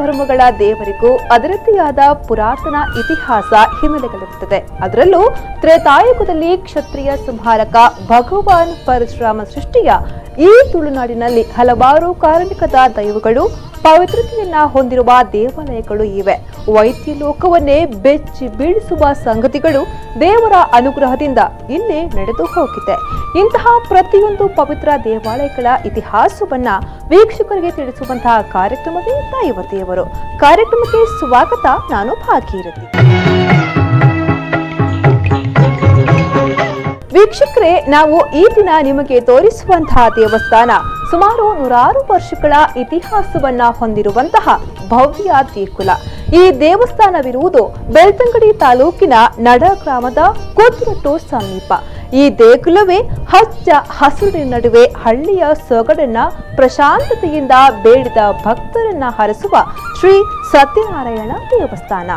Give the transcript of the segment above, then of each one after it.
ಧರ್ಮಗಳ ದೇವರಿಗೂ ಅದರದ್ದೆಯಾದ ಪುರಾತನ ಇತಿಹಾಸ ಹಿನ್ನೆಲೆಗಳಿರುತ್ತದೆ. ಅದರಲ್ಲೂ ತ್ರೇತಾಯುಗದಲ್ಲಿ ಕ್ಷತ್ರಿಯ ಸಂಹಾರಕ ಭಗವಾನ್ ಪರಶುರಾಮ ಸೃಷ್ಟಿಯ ಈ ತುಳುನಾಡಿನಲ್ಲಿ ಹಲವಾರು ಕಾರಣಿಕದ ದೈವಗಳು ಪವಿತ್ರತೆಯನ್ನ ಹೊಂದಿರುವ ದೇವಾಲಯಗಳು ಇವೆ. ವೈದ್ಯ ಲೋಕವನ್ನೇ ಬೆಚ್ಚಿ ಬೀಳಿಸುವ ಸಂಗತಿಗಳು ದೇವರ ಅನುಗ್ರಹದಿಂದ ಇಲ್ಲಿ ನಡೆದು ಹೋಗಿದೆ. ಇಂತಹ ಪ್ರತಿಯೊಂದು ಪವಿತ್ರ ದೇವಾಲಯಗಳ ಇತಿಹಾಸವನ್ನ ವೀಕ್ಷಕರಿಗೆ ತಿಳಿಸುವಂತಹ ಕಾರ್ಯಕ್ರಮವೇ ದೈವ ದೇವರು. ಕಾರ್ಯಕ್ರಮಕ್ಕೆ ಸ್ವಾಗತ. ನಾನು ಭಾಗೀರಥಿ. ವೀಕ್ಷಕರೇ, ನಾವು ಈ ದಿನ ನಿಮಗೆ ತೋರಿಸುವಂತಹ ದೇವಸ್ಥಾನ ಸುಮಾರು ನೂರಾರು ವರ್ಷಗಳ ಇತಿಹಾಸವನ್ನ ಹೊಂದಿರುವಂತಹ ಭವ್ಯ ದೇಗುಲ. ಈ ದೇವಸ್ಥಾನವಿರುವುದು ಬೆಳ್ತಂಗಡಿ ತಾಲೂಕಿನ ನಡ ಗ್ರಾಮದ ಕುದ್ರೊಟ್ಟು ಸಮೀಪ. ಈ ದೇಗುಲವೇ ಹಚ್ಚ ಹಸಿರಿನ ನಡುವೆ ಹಳ್ಳಿಯ ಸೊಗಡನ್ನ ಪ್ರಶಾಂತತೆಯಿಂದ ಬೇಡಿದ ಭಕ್ತರನ್ನ ಹರಿಸುವ ಶ್ರೀ ಸತ್ಯನಾರಾಯಣ ದೇವಸ್ಥಾನ.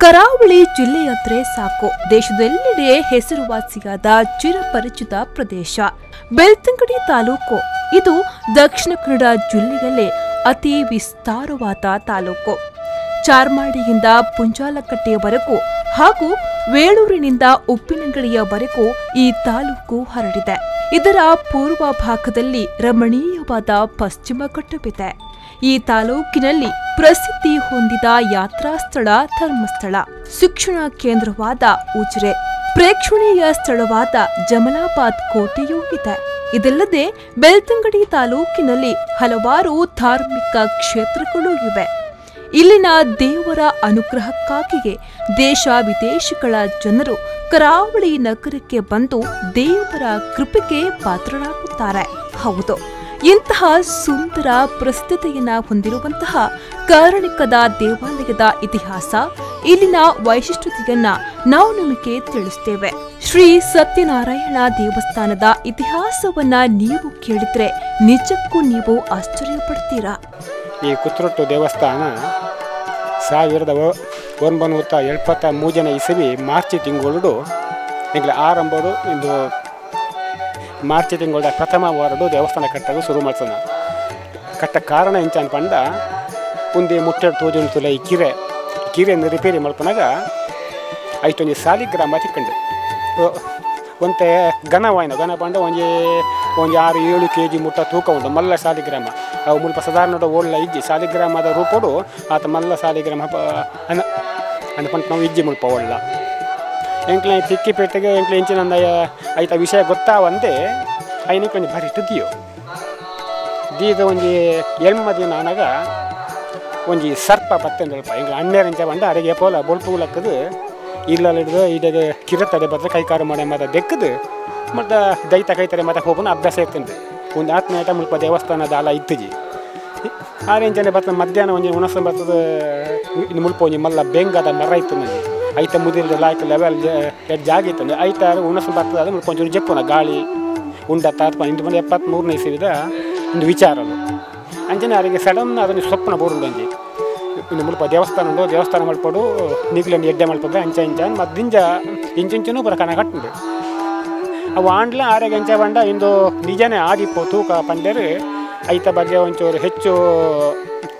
ಕರಾವಳಿ ಜಿಲ್ಲೆಯಂದ್ರೆ ಸಾಕು, ದೇಶದೆಲ್ಲೆಡೆ ಹೆಸರುವಾಸಿಯಾದ ಚಿರಪರಿಚಿತ ಪ್ರದೇಶ ಬೆಳ್ತಂಗಡಿ ತಾಲೂಕು. ಇದು ದಕ್ಷಿಣ ಕನ್ನಡ ಜಿಲ್ಲೆಯಲ್ಲೇ ಅತಿ ವಿಸ್ತಾರವಾದ ತಾಲೂಕು. ಚಾರ್ಮಾಡಿಯಿಂದ ಪುಂಜಾಲಕಟ್ಟೆಯವರೆಗೂ ಹಾಗೂ ವೇಳೂರಿನಿಂದ ಉಪ್ಪಿನಂಗಡಿಯವರೆಗೂ ಈ ತಾಲೂಕು ಹರಡಿದೆ. ಇದರ ಪೂರ್ವ ಭಾಗದಲ್ಲಿ ರಮಣೀಯವಾದ ಪಶ್ಚಿಮ ಘಟ್ಟವಿದೆ. ಈ ತಾಲೂಕಿನಲ್ಲಿ ಪ್ರಸಿದ್ಧಿ ಹೊಂದಿದ ಯಾತ್ರಾ ಸ್ಥಳ ಧರ್ಮಸ್ಥಳ, ಶಿಕ್ಷಣ ಕೇಂದ್ರವಾದ ಉಜಿರೆ, ಪ್ರೇಕ್ಷಣೀಯ ಸ್ಥಳವಾದ ಜಮಲಾಬಾದ್ ಕೋಟೆಯೂ ಇದೆ. ಇದಲ್ಲದೆ ಬೆಳ್ತಂಗಡಿ ತಾಲೂಕಿನಲ್ಲಿ ಹಲವಾರು ಧಾರ್ಮಿಕ ಕ್ಷೇತ್ರಗಳೂ ಇವೆ. ಇಲ್ಲಿನ ದೇವರ ಅನುಗ್ರಹಕ್ಕಾಗಿಯೇ ದೇಶ ವಿದೇಶಗಳ ಜನರು ಕರಾವಳಿ ನಗರಕ್ಕೆ ಬಂದು ದೇವರ ಕೃಪೆಗೆ ಪಾತ್ರರಾಗುತ್ತಾರೆ. ಹೌದು, ಇಂತಹ ಸುಂದರ ಪ್ರಸ್ತುತೆಯನ್ನ ಹೊಂದಿರುವಂತಹ ಕಾರಣಿಕದ ದೇವಾಲಯದ ಇತಿಹಾಸ, ಇಲ್ಲಿನ ವೈಶಿಷ್ಟ್ಯತೆಯನ್ನ ನಾವು ನಿಮಗೆ ತಿಳಿಸ್ತೇವೆ. ಶ್ರೀ ಸತ್ಯನಾರಾಯಣ ದೇವಸ್ಥಾನದ ಇತಿಹಾಸವನ್ನ ನೀವು ಕೇಳಿದ್ರೆ ನಿಜಕ್ಕೂ ನೀವು ಆಶ್ಚರ್ಯ ಪಡ್ತೀರಾ. ಈ ಕುತ್ರೊಟ್ಟು ದೇವಸ್ಥಾನ 1973 ಇಸವಿ ಮಾರ್ಚ್ ತಿಂಗಳು ಈಗಲೇ ಆರಂಭದು. ಇಂದು ಮಾರ್ಚ್ ತಿಂಗಳ ಪ್ರಥಮ ವಾರಡು ದೇವಸ್ಥಾನ ಕಟ್ಟಲು ಶುರು ಮಾಡ್ತಾನೆ. ಕಟ್ಟ ಕಾರಣ ಎಂಚ ಅನ್ಪಂಡ ಪುಂದಿ ಮುಟ್ಟೆಡ್ ತೋಜುಂತುಲ ಈ ಕಿರೆ ಕಿರೆಯನ್ನು ರಿಪೇರಿ ಮಲ್ಪನಾಗ ಐಟೊಂಜಿ ಸಾಲಿಗ್ರಾಮ ತಿಕ್ಕಂಡು ಒಂತೆ ಘನವಾಯಿನ ಘನ ಪಂಡ ಒಂಜಿ ಒಂಜಿ 6-7 ಕೆ ಜಿ ಮುಟ್ಟ ತೂಕ ಉಂಟು ಮಲ್ಲ ಸಾಲಿಗ್ರಾಮ. ಅವು ಮುಲ್ಪ ಸಾಧಾರಣ ಓಳ್ಳ ಇಜ್ಜಿ ಸಾಲಿಗ್ರಾಮದ ರೂಪಡು ಆತ ಮಲ್ಲ ಸಾಲಿಗ್ರಾಮ ಅಂದ ನಾವು ಇಜ್ಜಿ ಮುಲ್ಪ ಒಳ್ಳ ಎಂಕ್ಲ ತಿಕ್ಕಿಪೇಟೆಗೆ ಎಂಕ್ಲ ಇಂಚಿನ ಐತ ವಿಷಯ ಗೊತ್ತಾವಂತೆ ಐನಕ್ಕೆ ಒಂಜಿ ಭಾರಿ ತುದಿಯೋ ದೀದ ಒಂಜಿ ಎಣ್ಮ ದಿನ ಆನಾಗ ಒಂಜಿ ಸರ್ಪ ಬತ್ತೆಂದಲ್ಪ ಎಂಕ್ಲ ಅಣ್ಣೇರಂಚ ಬಂಡ ಅರೆಗೆ ಪೋಲ ಬೊಲ್ಪು ಲಕ್ಕದು ಇಲ್ಲ ಹಿಡಿದು ಇಡಗೆ ಕಿರತಡೆ ಬದ್ರೆ ಕೈಕಾರು ಮಾಡಿ ಮತ್ತೆ ದೆಕ್ಕದು ಮತ್ತು ದೈತ ಕೈತಾರೆ ಮತ್ತೆ ಹೋಗೋಣ ಅಭ್ಯಾಸ ಇರ್ತಂತೆ. ಒಂದು ಆತ್ಮೀಯಟ ಮುಲ್ಪ ದೇವಸ್ಥಾನದ ಅಲ ಇತ್ತಜಿ ಆರೆಂಚನೆ ಬರ್ತದೆ. ಮಧ್ಯಾಹ್ನ ಒಂಜಿ ಉಣಸ ಬರ್ತದೆ. ಇನ್ನು ಮುಲ್ಪ ಒಂಜಿ ಮಲ್ಲ ಬೆಂಗದ ಮರ ಇತ್ತು ನನಗೆ ಐತ ಮುದಿಲ್ದ ಲಾಯ್ಕ ಲೆವೆಲ್ ಎರಡು ಜಾಗ ಇತ್ತು ಐತ ಉಣಸ ಬರ್ತದೆ. ಅದು ಮುಲ್ಪ ಒಂಚೂರು ಜಪ್ಪುನ ಗಾಳಿ ಉಂಡ ತಾತ್ಪ ಇಂದು ಬಂದು 73ನೇ ಇಸವಿದ ಒಂದು ವಿಚಾರ ಅದು. ಅಂಚನೆ ಅವರಿಗೆ ಸಡನ್ ಅದನ್ನು ಸ್ವಪ್ನ ಬೋರುಂಡು ಅಂಜಿ ಇನ್ನು ಮುಲ್ಪ ದೇವಸ್ಥಾನ ಉಂಡು ದೇವಸ್ಥಾನ ಮಲ್ಪಡು ನೀಗ್ಲನ್ನು ಎಡ್ಡೆ ಮಲ್ಪದ್ರೆ ಅಂಚ ಇಂಚ ಮತ್ತು ದಿಂಜ ಇಂಚಿಂಚನೂ ಬರ ಕಣ ಕಟ್ಟುಂಡು. ಅವು ಆಂಡ್ಲ ಆರೆಗೆ ಅಂಚ ಬಂಡ ಇಂದು ನಿಜನೇ ಆದಿಪ್ಪು ತೂಕ ಪಂಡರು ಐತ ಬಗ್ಗೆ ಒಂಚೂರು ಹೆಚ್ಚು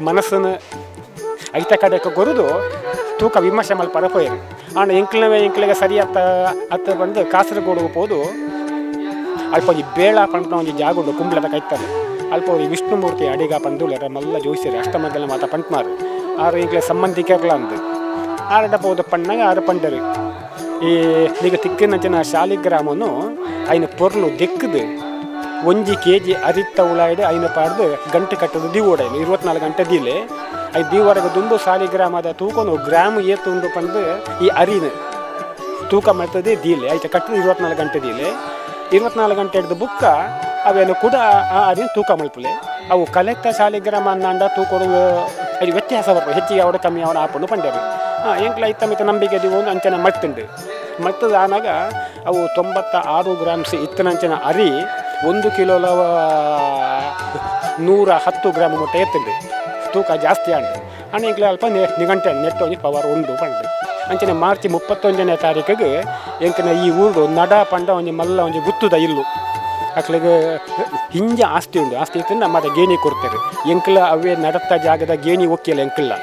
ಮನಸ್ಸನ್ನು ಐತ ಕಡೆಗೆ ಕೊರುದು ತೂಕ ವಿಮರ್ಶೆ ಮಲ್ಪರ ಪೋಯರು. ಆಂಡ ಎಂಕ್ಲವೇ ಎಂಕ್ಲಿಗೆ ಸರಿ ಅತ್ತ ಅತ್ತ ಬಂದು ಕಾಸರಗೋಡು ಪೋದು ಅಲ್ಪ ಒಂಜಿ ಬೇಳ ಪಂಡ ಒಂಜಿ ಜಾಗ ಉಂಡು ಕುಂಬ್ಳದ ಕೈತಾರೆ ಅಲ್ಪ ಅವ್ರಿಗೆ ವಿಷ್ಣುಮೂರ್ತಿ ಅಡಿಗ ಪಂದುಲರ ಮಲ್ಲ ಜೋಯಿಸಿರಿ ಅಷ್ಟಮಂಗಲ ಮಾತ ಪಂಟ್ಮಾರು ಆರು ಎಂಕ್ಲೆ ಸಂಬಂಧಿಕರ್ಲ ಅಂದು ಆರಡ ಪೋದು ಪಣ್ಣಾಗ ಆರು ಪಂಡರು ಈ ಈಗ ತಿಕ್ಕಿನಂಚಿನ ಶಾಲಿಗ್ರಾಮನು ಐನ ಪೊರ್ಲು ದೆಕ್ಕದು ಒಂಜಿ ಕೆ ಜಿ ಅರಿತ್ತ ಉಳಾಯ್ಡು ಐನ ಪಾಡ್ದು ಗಂಟೆ ಕಟ್ಟದು ದೀವೋಡೈನು 24 ಗಂಟೆ ದೀಲೆ I ದೀವರೆಗೆ ದುಂಬು ಸಾಲಿಗ್ರಾಮದ ತೂಕನು ಗ್ರಾಮ ಏತು ಉಂಡು ಪಂದು ಈ ಅರಿನ ತೂಕ ಮಾಡ್ತದೆ ದೀಲೆ ಐತ ಕಟ್ಟದು 24 ಗಂಟೆ ದೀಲೆ 24 ಗಂಟೆ ಹಿಡ್ದು ಬುಕ್ಕ ಅವೇನು ಕೂಡ ಆ ಅರಿನ ತೂಕ ಮಲ್ಪುಲೆ ಅವು ಕಲೆಕ್ಟ ಶಾಲಿಗ್ರಾಮ ಅಂದಾಂಡ ತೂಕೊಡು ಅದು ವ್ಯತ್ಯಾಸ ಬರ್ಪು ಹೆಚ್ಚಿಗೆ ಅವಡ ಕಮ್ಮಿ ಅವನ ಆಪುಂಡು ಪಂಡ್ಯಾರು ಎಂಕ್ಲ ಇತ್ತ ಮಿತ್ತ ನಂಬಿಕೆ ಒಂದು ಅಂಚನೆ ಮಲ್ತುಂಡು ಮಲ್ತದ ಆನಾಗ ಅವು 96 ಗ್ರಾಮ್ಸ್ ಇತ್ತನಂಚಿನ ಅರಿ 1 ಕಿಲೋಲ 110 ಗ್ರಾಮ್ ಮುಟ್ಟ ಎತ್ತುಂಡು ತೂಕ ಜಾಸ್ತಿ ಆಂಡು ಅಣ್ಣ ಎಂಕ್ಲ ಅಲ್ಪ ನಿಗಂಟೆ ನೆಟ್ಟು ಒಂಜಿ ಪವರ್ ಉಂಡು ಪಂಡು ಅಂಚನೆ ಮಾರ್ಚ್ 31ನೇ ತಾರೀಕಿಗೆ ಎಂಕನ ಈ ಊರು ನಡ ಪಂಡ ಒಂಜಿ ಮಲ್ಲ ಒಂಜಿ ಗುತ್ತುದ ಇಲ್ಲು ಅಕ್ಲಿಗೆ ಹಿಂಜ ಆಸ್ತಿ ಉಂಡು ಆಸ್ತಿ ಇತ್ತು ನಮ್ಮ ಗೇಣಿ ಕೊಡ್ತಾರೆ ಎಂಕ್ಲ ಅವೇ ನಡತ್ತ ಜಾಗದ ಗೇಣಿ ಒಕ್ಕಿಲ್ಲ ಎಂಕ್ಲ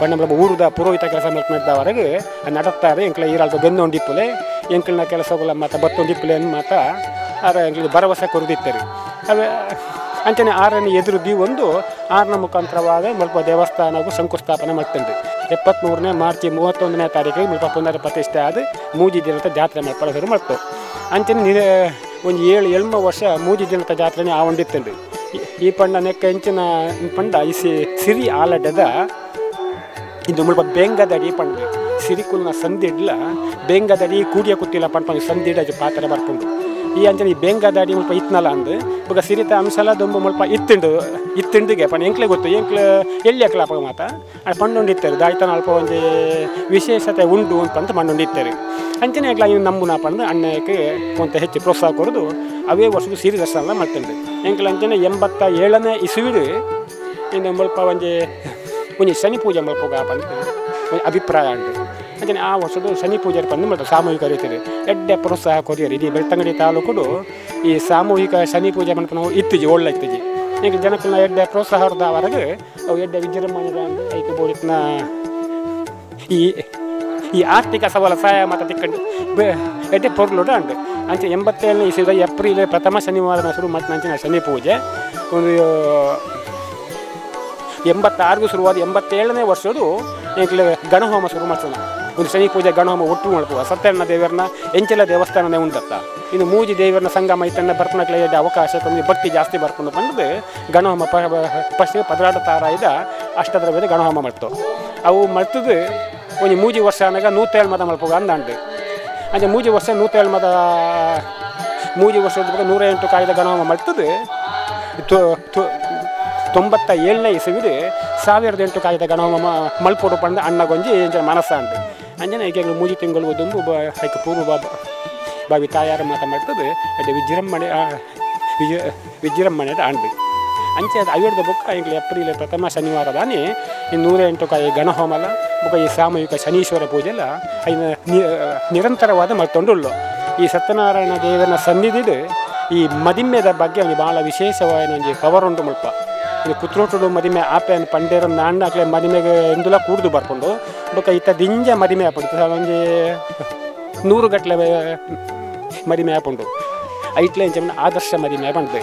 ಪಂಡ ನಮ್ಮ ಊರದ ಪುರೋಹಿತ ಕೆಲಸ ಮಾಡ್ದವರೆಗೆ ನಡತ್ತಾರೆ ಎಂಕ್ಲ ಈರಲ್ಪ ಬೆನ್ನೊಂಡಿಪ್ಪಲೆ ಎಂಕ್ಲನ ಕೆಲಸಗಳ ಮಾತ ಬತ್ತೊಂಡಿಪ್ಪಲೆ ಮಾತ ಆರ ಎಂಕ್ಲಿಗೆ ಭರವಸೆ ಕೊರದಿತ್ತಾರೆ ಅವೇ ಅಂಚನೆ ಆರನೇ ಎದುರು the ಒಂದು ಆರನ ಮುಖಾಂತರವಾದ ಮುಲ್ಪ ದೇವಸ್ಥಾನಕ್ಕೂ ಶಂಕುಸ್ಥಾಪನೆ ಮಾಡ್ತಂಡು 73ನೇ ಮಾರ್ಚ್ 31ನೇ ತಾರೀಕಿಗೆ ಮುಲ್ಪ ಪುನರ್ ಪ್ರತಿಷ್ಠೆ ಆದ ಮೂಜಿ ದಿನದ ಜಾತ್ರೆ ಮಲ್ಪಡ ಶುರು ಮಾಡ್ತು ಅಂಚನೆ ಒಂದು 7 ವರ್ಷ ಮೂಜಿ ದಿನದ ಜಾತ್ರೆನೇ ಆವಂಡಿತ್ತಂಡು ಈ ಪಂಡ ನೆಕ್ಕ ಎಂಚಿನ ಪಂಡ ಈ ಸಿರಿ ಆಲಡ್ಡದ ಇಂದು ಮುಲ್ಪ ಬೇಂಗದಡಿ ಪಂಡ ಸಿರಿಕುಲ್ನ ಸಂದಿಡ್ಲ ಬೇಂಗದಡಿ ಕೂಡಿಯ ಕುತ್ತಿಲ್ಲ ಪಂಡ ಸಂದಿಡ ಪಾತ್ರ ಬರ್ಪುಂಡು ಈ ಅಂಚನೆ ಈ ಬೇಂಗದಡಿ ಮುಲ್ಪ ಇತ್ನಲ್ಲ ಅಂದು ಬೊಕ ಸಿರಿತ ಅಂಶಲ ದೊಂಬು ಮುಲ್ಪ ಇತ್ತುಂಡು ಇತ್ತುಂಡಿಗೆ ಪಂಡ ಎಂಕ್ಲೆ ಗೊತ್ತು ಎಂಕ್ಲೆ ಎಲ್ಲಿ ಅಕ್ಲ ಅಪಗ ಮಾತ ಪಂಡೊಂಡಿತ್ತಾರೆ ದಾಯ್ತನ ಅಲ್ಪ ಒಂಜಿ ವಿಶೇಷತೆ ಉಂಡು ಅಂತ ಪಂಡೊಂಡಿತ್ತಾರೆ ಅಂಚನೆ ಎಂಕ್ಲ ಇನ್ನು ನಂಬುನ ಪಂಡ ಅಣ್ಣಕ್ಕೆ ಒಂತ ಹೆಚ್ಚು ಪ್ರೋತ್ಸಾಹ ಕೊಡೋದು ಅವೇ ವರ್ಷದ ಸಿರಿ ದರ್ಶನ ಮಾಡ್ತಂಡು ಎಂಕ್ಲ ಅಂಚನೆ 87ನೇ ಇಸುವಿಡು ಇನ್ನು ಮುಲ್ಪ ಒಂಜಿ ಒಂಜಿ ಶನಿ ಪೂಜೆ ಮಲ್ಪುಗ ಪಂಡ ಒಂಜಿ ಅಭಿಪ್ರಾಯ ಉಂಟು ಅಂಚನೆ ಆ ವರ್ಷದ ಶನಿ ಪೂಜೆ ಪಂದು ಮಾಡ್ತಾರೆ ಸಾಮೂಹಿಕ ರೀತಿಯಲ್ಲಿ ಎಡ್ಡೆ ಪ್ರೋತ್ಸಾಹ ಕೊರಿಯರು ಇಡೀ ಬೆಳ್ತಂಗಡಿ ತಾಲೂಕುಡು ಈ ಸಾಮೂಹಿಕ ಶನಿ ಪೂಜೆ ಮಲ್ಪನ ಇತ್ತಿಜಿ ಒಳ್ಳೆ ಇತ್ತಿಜಿ ಈಗ ಜನಕ್ಕನ ಎಡ್ಡೆ ಪ್ರೋತ್ಸಾಹದವರೆಗೆ ಅವು ಎಡ್ಡೆ ವಿಜೃಂಭಣೆ ಐಕೆ ಬೋಡಿತ್ನ ಈ ಈ ಆರ್ಥಿಕ ಸವಾಲ ಸಹಾಯ ಮಾತ ತಿಕ್ಕಂಡು ಎಡ್ಡೆ ಪೊರ್ಲುಡು ಅಂಡು ಅಂಚೆ 87ನೇ ಇಸವಿದ ಏಪ್ರಿಲ್ ಪ್ರಥಮ ಶನಿವಾರ ಶುರು ಮಾಡ್ತಾನೆ ಅಂಚಿನ ಶನಿ ಪೂಜೆ ಒಂದು 86ಗೂ ಶುರುವಾದ 87ನೇ ವರ್ಷದ್ದು ಈಗಲೇ ಗಣಹೋಮ ಶುರು ಮಾಡ್ತಾನೆ ಒಂದು ಶನಿ ಪೂಜೆ ಗಣಹೋಮ ಒಟ್ಟು ಮಾಡ್ಕುವ ಸತ್ಯಣ್ಣ ದೇವರನ್ನ ಎಂಚಲ ದೇವಸ್ಥಾನನೇ ಉಂಟತ್ತ ಇನ್ನು ಮೂಜಿ ದೇವರನ್ನ ಸಂಗಮ ಇತ್ತನ್ನ ಬರ್ಪಣಕ್ಲೆ ಅವಕಾಶ ಕೊಂದು ಭಕ್ತಿ ಜಾಸ್ತಿ ಬರ್ಕೊಂಡು ಬಂದು ಗಣಹೋಮ ಫಸ್ಟ್ 16 ತಾರಾಯ್ದ ಅಷ್ಟದ್ರ ಮೇಲೆ ಗಣಹೋಮ ಮಾಡ್ತು ಅವು ಮಾಡ್ತದ್ದು ಒಂದು ಮೂಜಿ ವರ್ಷ ಅನ್ನಾಗ 107 ಮತ ಮಲ್ಪುಗ ಅಂದಂಡು ಅಂಚೆ ಮೂಜಿ ವರ್ಷ 107 ಮತ ಮೂಜಿ ವರ್ಷದ ಬಗ್ಗೆ 108 ಕಾಯ್ದ ಗಣಹೋಮ ಮಾಡ್ತದೆ 97ನೇ ಇಸವಿಡು 1008 ಕಾಯ್ದ ಗಣಹೋಮ ಮಲ್ಪೊಡು ಪಂಡ ಅಣ್ಣಗೊಂಜಿ ಎಂಚಿನ ಮನಸ್ಸ ಅಂಡು ಅಂಜನೆ ಈಗ ಮೂಜಿ ತಿಂಗಳು ದುಂಬು ಐಕ್ ಪೂರ್ವ ಬಾವಿ ತಾಯಾರ ಮಾತ ಮಾಡ್ತದೆ ಅದೇ ವಿಜೃಂಭಣೆ ವಿಜೃಂಭಣೆ ಆಂಡು ಅಂಚೆ ಅದು ಐವರ್ದ ಬೊಕ್ಕ ಎಂಕ್ಲೆ ಏಪ್ರಿಲ್ ಪ್ರಥಮ ಶನಿವಾರ ದಾನಿ ಈ 108 ಕಾಯಿ ಗಣಹೋಮಲ ಬೊಕ್ಕ ಈ ಸಾಮೂಹಿಕ ಶನೀಶ್ವರ ಪೂಜೆಲ್ಲ ಐನ ನಿರಂತರವಾದ ಮಲ್ತೊಂಡುಳ್ಳು ಈ ಸತ್ಯನಾರಾಯಣ ದೇವನ ಸನ್ನಿಧಿಡು ಈ ಮದಿಮ್ಮೆದ ಬಗ್ಗೆ ಒಂದು ಭಾಳ ವಿಶೇಷವಾದ ಒಂಜಿ ಪವರ್ ಉಂಟು ಮುಲ್ಪ ಇದು ಕುತ್ರೋಟುಡು ಮದಿಮೆ ಆಪೆ ಪಂಡೇರ ನಾಣ್ಣ ಅಕ್ಲೆ ಮದಿಮೆಗೆ ಎಂದುಲ ಕೂಡ್ದು ಬರ್ಕೊಂಡು ಬೊಕ್ಕ ಇತ್ತ ದಿಂಜ ಮದಿಮೆ ಆಪುಂಡು ಒಂಜಿ 100 ಗಟ್ಟಲೆ ಮದಿಮೆ ಆಪುಂಡು ಐಟ್ಲೆ ಇಂಚ ಆದರ್ಶ ಮದಿಮೆ ಪಂಡ್ದು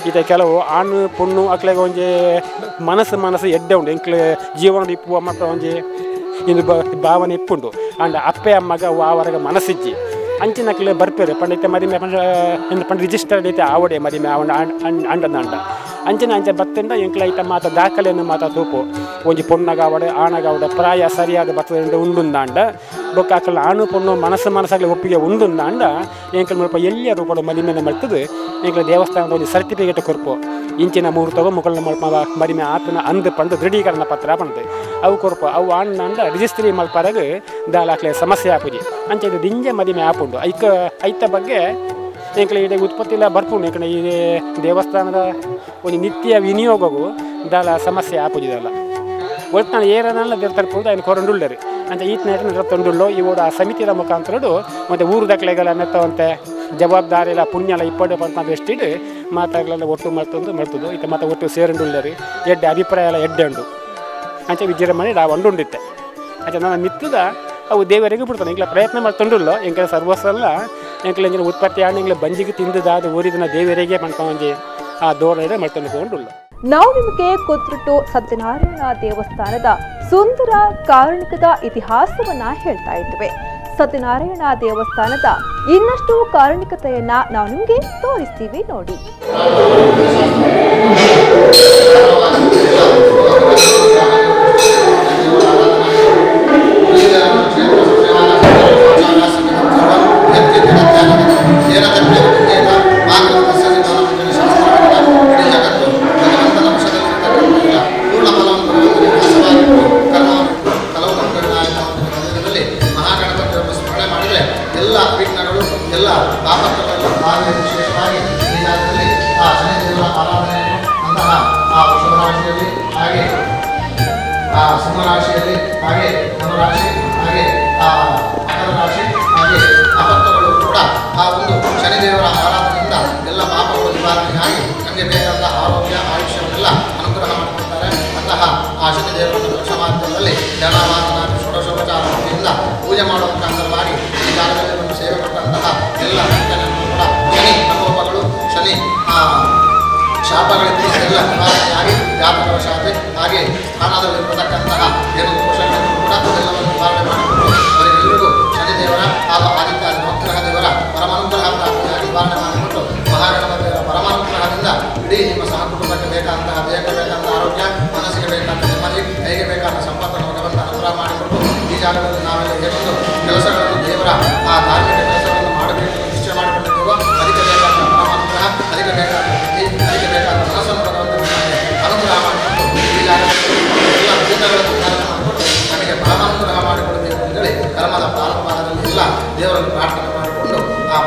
ಈತ ಕೆಲವು ಆಣು ಪೊಣ್ಣು ಅಕ್ಲೆಗೆ ಒಂಜಿ ಮನಸ್ಸು ಮನಸ್ಸು ಎಡ್ಡೆ ಉಂಡು ಎಂಕ್ಲೆ ಜೀವನದ ಇಪ್ಪುವ ಮತ್ತು ಒಂಜಿ ಇಂದು ಭಾವನೆ ಇಪ್ಪುಂಡು ಅಂಡ ಅಪ್ಪೆ ಅಮ್ಮಗ ವಾವರಗ ಮನಸ್ಸಿಜ್ಜಿ ಅಂಚಿನಕ್ಲೆ ಬರ್ಪೇರು ಪಂಡ ಇತ್ತೆ ಮದಿಮೆ ಪಂಡ ಪಂಡ ರಿಜಿಸ್ಟರ್ಡ್ ಐತೆ ಆವಡೆ ಮದಿಮೆ ಆವಣ ಅಂಡನ ಅಂಡ ಅಂಚಿನ ಅಂಚೆ ಬತ್ತಿಂದ ಎಂಕ್ಲ ಐತ ಮಾತ ದಾಖಲೆಯನ್ನು ಮಾತ ತೂಪು ಒಂಜಿ ಪೊಣ್ಣಗಾವಡೆ ಆಣಗಾವಡೆ ಪ್ರಾಯ ಸರಿಯಾದ ಬತ್ತದಿಂದ ಉಂಡುಂದಾಂಡ ಬೊಕ್ಕ ಅಕಲ ಆಣು ಪೊಣ್ಣು ಮನಸ್ಸು ಮನಸ್ಸಾಗಲಿ ಒಪ್ಪಿಗೆ ಉಂಡುಂದಾಂಡ ಎಂಕಲ್ ಮುಲ್ಪ ಎಲ್ಲಿಯ ರೂಪದ ಮದಿಮೆನ ಮಲ್ತದು ಎಂಕ್ಲ ದೇವಸ್ಥಾನದ ಒಂಜಿ ಸರ್ಟಿಫಿಕೇಟ್ ಕೊರ್ಪು ಇಂಚಿನ ಮುಹೂರ್ತವ ಮುಕಲ್ನ ಮಲ್ಪ ಮದಿಮೆ ಆತನ ಅಂದು ಪಂಡು ದೃಢೀಕರಣ ಪತ್ರ ಪಂಡು ಅವು ಕೊರ್ಪು ಅವು ಆಣ್ಣ ರಿಜಿಸ್ಟ್ರಿ ಮಲ್ಪರಾಗ ದಾಲಾಕ್ಲೆ ಸಮಸ್ಯೆ ಆಪುಜಿ ಅಂಚೆ ಇದು ದಿಂಜೆ ಮದಿಮೆ ಆಪುಂಡು ಐಕ ಐತ ಬಗ್ಗೆ ಎಂಕ್ಲೆ ಇಡೀ ಉತ್ಪತ್ತಿಲ್ಲ ಬರ್ಪುಂಡು ಎಂಕಣ ಈ ದೇವಸ್ಥಾನದ ಒಂದು ನಿತ್ಯ ವಿನಿಯೋಗವು ದಾಲ ಸಮಸ್ಯೆ ಆಪುಜಿದಲ್ಲ ಒಟ್ಟಾಣ ಏರನಲ್ಲ ದೇವ್ರ ఆయన ಕೊರಂಡುಳ್ಳರು ಅಂತ ಈತನ ತಂಡುಳ್ಳೋ ಇವರು ಆ ಸಮಿತಿಯ ಮುಖಾಂತರಡು ಮತ್ತು ಊರು ದಾಖಲೆಗಳ ಮೆತ್ತವಂತೆ ಜವಾಬ್ದಾರಿ ಇಲ್ಲ ಪುಣ್ಯಲ ಇಪ್ಪಡು ಪಂತ ದೃಷ್ಟಿಡು ಮಾತಾಗಲೆಲ್ಲ ಒಟ್ಟು ಮಲ್ತಂದು ಮಲ್ತದು ಈತ ಮತ್ತೆ ಒಟ್ಟು ಸೇರಂಡುಳ್ಳರು ಎಡ್ಡೆ ಅಭಿಪ್ರಾಯ ಎಲ್ಲ ಎಡ್ಡೆ ಉಂಡು ಅಂಚೆ ವಿಜೃಂಭಣೆ ನಾವು ಅಂಡುಂಡಿತ್ತೆ ಅಂಚೆ ನನ್ನ ಮಿತ್ತದ ಅವು ದೇವರಿಗೆ ಬಿಡ್ತಾನೆ ಇಂಗ್ಲ ಪ್ರಯತ್ನ ಮಾಡ್ತಂಡುಳ್ಳೋ ಎಂಕಲ ಸರ್ವಸ್ವ ಎಂಕಲ ಎಂಜಿನ ಉತ್ಪತ್ತಿ ಆಣ ಎಂಗ್ಲ ಬಂಜಿಗೆ ತಿಂದದಾದ ಊರಿದನ ದೇವರಿಗೆ ಪಂತ ಆ ಧೋರಣೆ ಮಾಡ್ಕೊಂಡು. ನಾವು ನಿಮಗೆ ಕುತ್ರೊಟ್ಟು ಸತ್ಯನಾರಾಯಣ ದೇವಸ್ಥಾನದ ಸುಂದರ ಕಾರಣಿಕದ ಇತಿಹಾಸವನ್ನ ಹೇಳ್ತಾ ಇದ್ದೇವೆ. ಸತ್ಯನಾರಾಯಣ ದೇವಸ್ಥಾನದ ಇನ್ನಷ್ಟು ಕಾರಣಿಕತೆಯನ್ನ ನಾವು ನಿಮಗೆ ತೋರಿಸ್ತೀವಿ ನೋಡಿ. ತಾಪತ್ರಗಳೆಲ್ಲ ಹಾಗೆ ವಿಶೇಷವಾಗಿ ಈ ಜಾಗದಲ್ಲಿ ಆ ಶನಿದೇವರ ಆರಾಧನೆಯನ್ನು ಅಂತಹ ಆ ವೃಷಭ ರಾಶಿಯಲ್ಲಿ ಹಾಗೆ ಆ ಸಿಂಹರಾಶಿಯಲ್ಲಿ ಹಾಗೆ ಧನುರಾಶಿ ಹಾಗೆ ಆ ಮಕರ ರಾಶಿ ಹಾಗೆ ಆಪತ್ತುಗಳು ಕೂಡ ಆ ಒಂದು ಶನಿದೇವರ ಆರಾಧನೆಯಿಂದ ಎಲ್ಲ ಪಾಪಗಳು ನಿವಾರಣೆಯಾಗಿ ನಮಗೆ ಬೇಕಾದ ಆರೋಗ್ಯ ಆಯುಷ್ಯವನ್ನೆಲ್ಲ ಅನುಗ್ರಹ ಮಾಡಿಕೊಡ್ತಾರೆ. ಅಂತಹ ಆ ಶನಿದೇವರನ್ನು ಕಲಶ ಮಾಧ್ಯಮದಲ್ಲಿ ಜಲಮಾತನ ಷೋಡಶೋಪಚಾರ ಭಕ್ತಿಯಿಂದ ಪೂಜೆ ಮಾಡುವ ಮುಖಾಂತರವಾಗಿ ಈ ಕಾಲದಲ್ಲಿ ಒಂದು ಸೇವೆ ಕೊಟ್ಟಂತಹ ಎಲ್ಲ ಭಕ್ತರನ್ನು ಕೂಡ ಶನಿ ಪ್ರಕೋಪಗಳು ಶನಿ ಶಾಪಗಳಿದ್ದು ಎಲ್ಲ ನಿವಾರಣೆಯಾಗಿ ಜಾತಕವಶಾತೆ ಹಾಗೆ ಸ್ಥಾನದಲ್ಲಿರತಕ್ಕಂತಹ ಏನು ದೋಷಗಳನ್ನು ಕೂಡ ಅದೆಲ್ಲವನ್ನು ನಿವಾರಣೆ ಮಾಡಿಕೊಂಡು ಅವರಿಗೆಲ್ಲರಿಗೂ ಶನಿದೇವರ ಹಾಗೂ ಆದಿತ್ಯ ನವಗ್ರಹ ದೇವರ ಪರಮಾನುಗ್ರಹ ಪ್ರಾಪ್ತಿಯಾಗಿ ನಿವಾರಣೆ ಮಾಡಿಕೊಂಡು ಮಹಾಗಣಪತಿಯವರ ಪರಮಾನುಗ್ರಹದಿಂದ ಇಡೀ ನಿಮ್ಮ ಸಹ ಕುಟುಂಬಕ್ಕೆ ಬೇಕಾದಂತಹ ದೇಹಕ್ಕೆ ಬೇಕಾದಂಥ ಆರೋಗ್ಯ, ಮನಸ್ಸಿಗೆ ಬೇಕಾದ ನೆಮ್ಮದಿ, ಕೈಗೆ ಬೇಕಾದ ಸಂಪತ್ತನ್ನು ಭಗವಂತ ಅನುಗ್ರಹ ಮಾಡಿಕೊಟ್ಟು ಈ ಜಾಗದಲ್ಲಿ ನಾವೆಲ್ಲ ಏನೊಂದು ಕೆಲಸಗಳನ್ನು ದೇವರ ಆ ಧಾರ್ಮಿಕ ಕೆಲಸಗಳನ್ನು ಮಾಡಬೇಕು ನಿಶ್ಚಯ ಮಾಡಿಕೊಂಡಿದ್ದೇವೋ ಅದಕ್ಕೆ ಬೇಕಾದ ಪರಮಾನುಗ್ರಹ, ಅದಕ್ಕೆ ಬೇಕಾದ ಬುದ್ಧಿ, ಅದಕ್ಕೆ ಬೇಕಾದ ಮನಸ್ಸನ್ನು ಭಗವಂತ ಅನುಗ್ರಹ ಮಾಡಿಕೊಂಡು ಈ ಜಾಗದಲ್ಲಿ ಎಲ್ಲ ವಿಘ್ನಗಳನ್ನು ನಿವಾರಣೆ ಮಾಡಿಕೊಂಡು ನಮಗೆ ಪರಮಾನುಗ್ರಹ ಮಾಡಿಕೊಡಬೇಕು ಅಂತೇಳಿ ಕರ್ಮದ ಪ್ರಾರಂಭ ಭಾಗದಲ್ಲಿ ಎಲ್ಲ ದೇವರನ್ನು ಪ್ರಾರ್ಥನೆ ಮಾಡಿಕೊಂಡು ಆ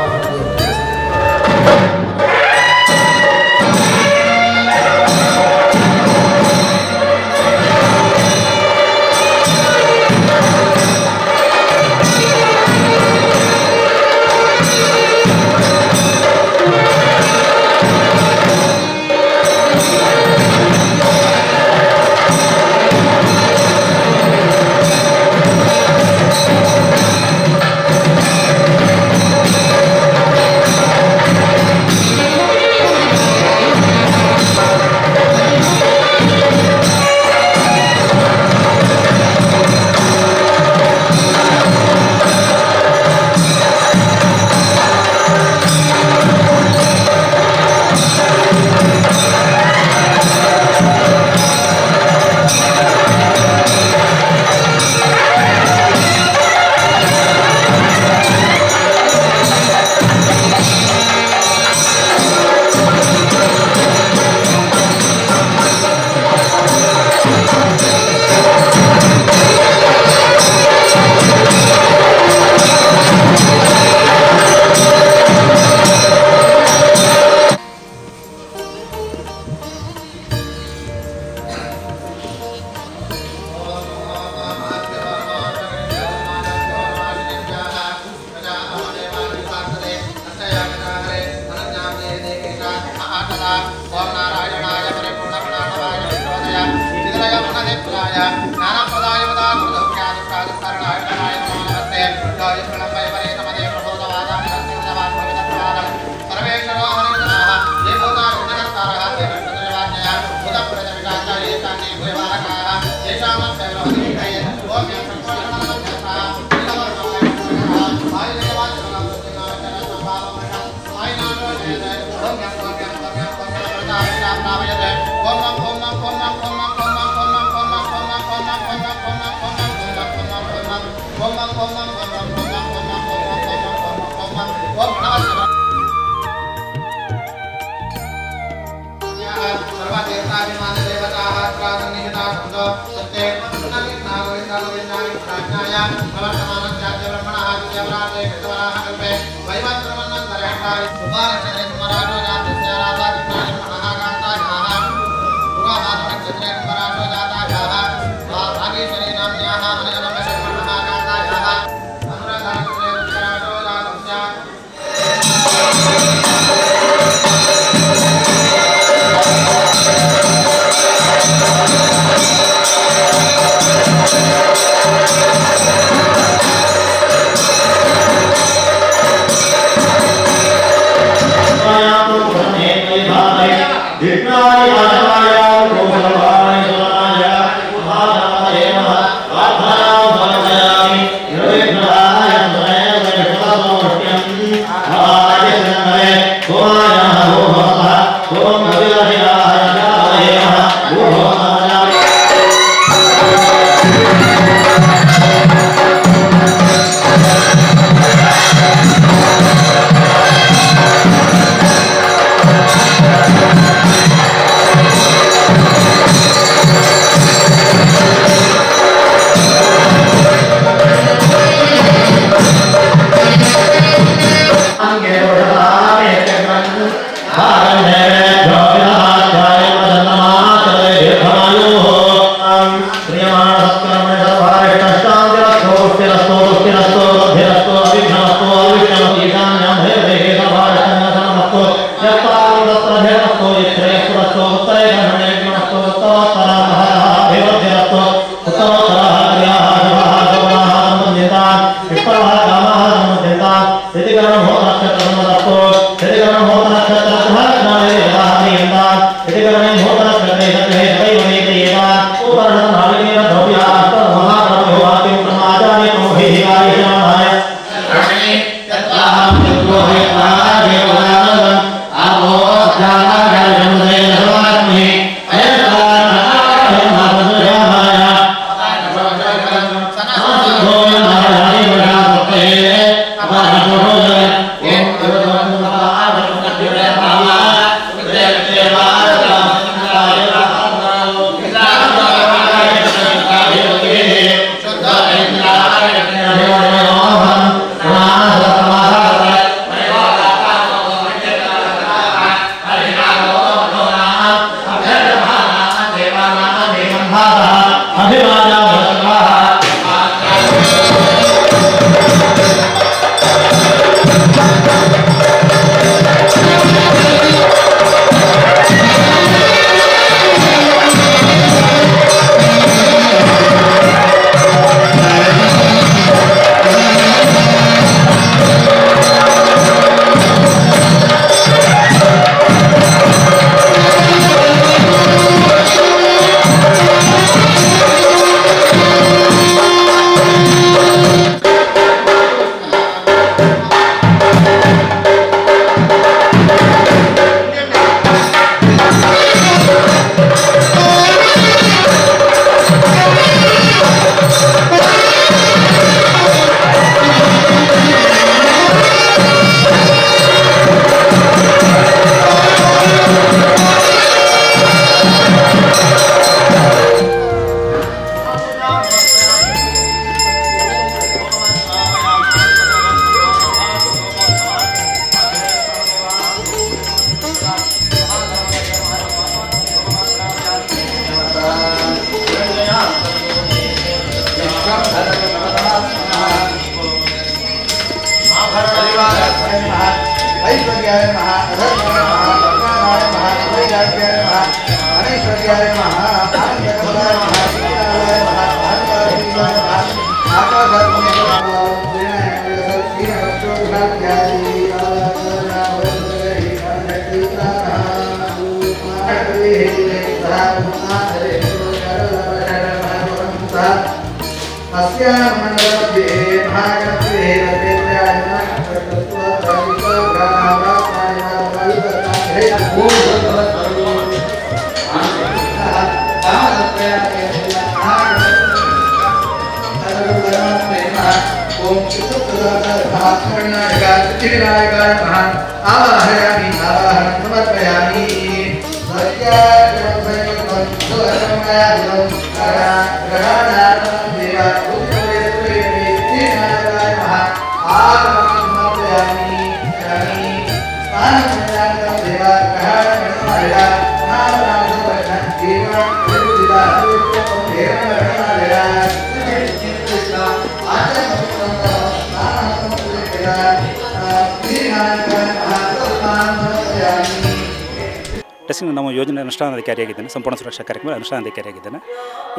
ನಮ್ಮ ಯೋಜನೆ ಅನುಷ್ಠಾನಾಧಿಕಾರಿಯಾಗಿದ್ದೇನೆ, ಸಂಪೂರ್ಣ ಸುರಕ್ಷಾ ಕಾರ್ಯಕ್ರಮ ಅನುಷ್ಠಾನಾಧಿಕಾರಿಯಾಗಿದ್ದೇನೆ.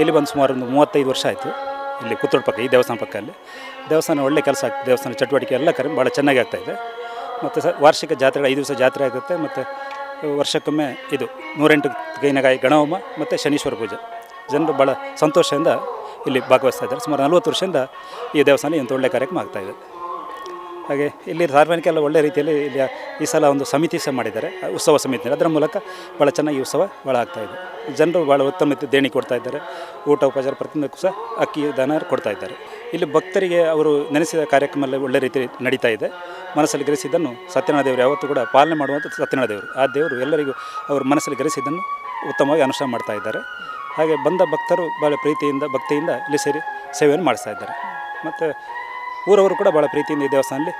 ಇಲ್ಲಿ ಬಂದು ಸುಮಾರು ಒಂದು 35 ವರ್ಷ ಆಯಿತು. ಇಲ್ಲಿ ಪುತ್ತೂರು ಪಕ್ಕ ಈ ದೇವಸ್ಥಾನ ಪಕ್ಕದಲ್ಲಿ ದೇವಸ್ಥಾನ ಒಳ್ಳೆ ಕೆಲಸ ಆಗ್ತದೆ. ದೇವಸ್ಥಾನ ಚಟುವಟಿಕೆ ಎಲ್ಲ ಕರೆ ಭಾಳ ಚೆನ್ನಾಗಿ ಆಗ್ತಾಯಿದೆ. ಮತ್ತು ವಾರ್ಷಿಕ ಜಾತ್ರೆಗಳು 5 ದಿವಸ ಜಾತ್ರೆ ಆಗುತ್ತೆ. ಮತ್ತು ವರ್ಷಕ್ಕೊಮ್ಮೆ ಇದು 108 ಕೈನಗಾಯಿ ಗಣಹೋಮ ಮತ್ತು ಶನೀಶ್ವರ ಪೂಜೆ. ಜನರು ಭಾಳ ಸಂತೋಷದಿಂದ ಇಲ್ಲಿ ಭಾಗವಹಿಸ್ತಾ ಇದ್ದಾರೆ. ಸುಮಾರು 40 ವರ್ಷದಿಂದ ಈ ದೇವಸ್ಥಾನ ಇಂಥ ಒಳ್ಳೆಯ ಕಾರ್ಯಕ್ರಮ ಆಗ್ತಾಯಿದೆ. ಹಾಗೆ ಇಲ್ಲಿ ಸಾರ್ವಜನಿಕ ಎಲ್ಲ ಒಳ್ಳೆಯ ರೀತಿಯಲ್ಲಿ ಇಲ್ಲಿ ಈ ಸಲ ಒಂದು ಸಮಿತಿ ಸಹ ಮಾಡಿದ್ದಾರೆ, ಉತ್ಸವ ಸಮಿತಿ. ಅದರ ಮೂಲಕ ಭಾಳ ಚೆನ್ನಾಗಿ ಉತ್ಸವ ಭಾಳ ಆಗ್ತಾಯಿದೆ. ಜನರು ಭಾಳ ಉತ್ತಮ ದೇಣಿ ಕೊಡ್ತಾಯಿದ್ದಾರೆ. ಊಟ ಉಪಚಾರ ಪ್ರತಿಯೊಂದಕ್ಕೂ ಸಹ ಅಕ್ಕಿ ದಾನ ಕೊಡ್ತಾಯಿದ್ದಾರೆ. ಇಲ್ಲಿ ಭಕ್ತರಿಗೆ ಅವರು ನೆನೆಸಿದ ಕಾರ್ಯಕ್ರಮ ಎಲ್ಲ ಒಳ್ಳೆ ರೀತಿಯಲ್ಲಿ ನಡೀತಾ ಇದೆ. ಮನಸ್ಸಲ್ಲಿ ಗ್ರಹಿಸಿದ್ದನ್ನು ಸತ್ಯನಾರಾಯಣ ದೇವರು ಯಾವತ್ತೂ ಕೂಡ ಪಾಲನೆ ಮಾಡುವಂಥ ಸತ್ಯನಾರಾಯಣ ದೇವರು, ಆ ದೇವರು ಎಲ್ಲರಿಗೂ ಅವರು ಮನಸ್ಸಲ್ಲಿ ಗ್ರಹಿಸಿದ್ದನ್ನು ಉತ್ತಮವಾಗಿ ಅನುಷ್ಠಾನ ಮಾಡ್ತಾ ಇದ್ದಾರೆ. ಹಾಗೆ ಬಂದ ಭಕ್ತರು ಭಾಳ ಪ್ರೀತಿಯಿಂದ ಭಕ್ತಿಯಿಂದ ಇಲ್ಲಿ ಸೇರಿ ಸೇವೆಯನ್ನು ಮಾಡಿಸ್ತಾ ಇದ್ದಾರೆ. ಮತ್ತು ಊರವರು ಕೂಡ ಭಾಳ ಪ್ರೀತಿಯಿಂದ ಈ ದೇವಸ್ಥಾನದಲ್ಲಿ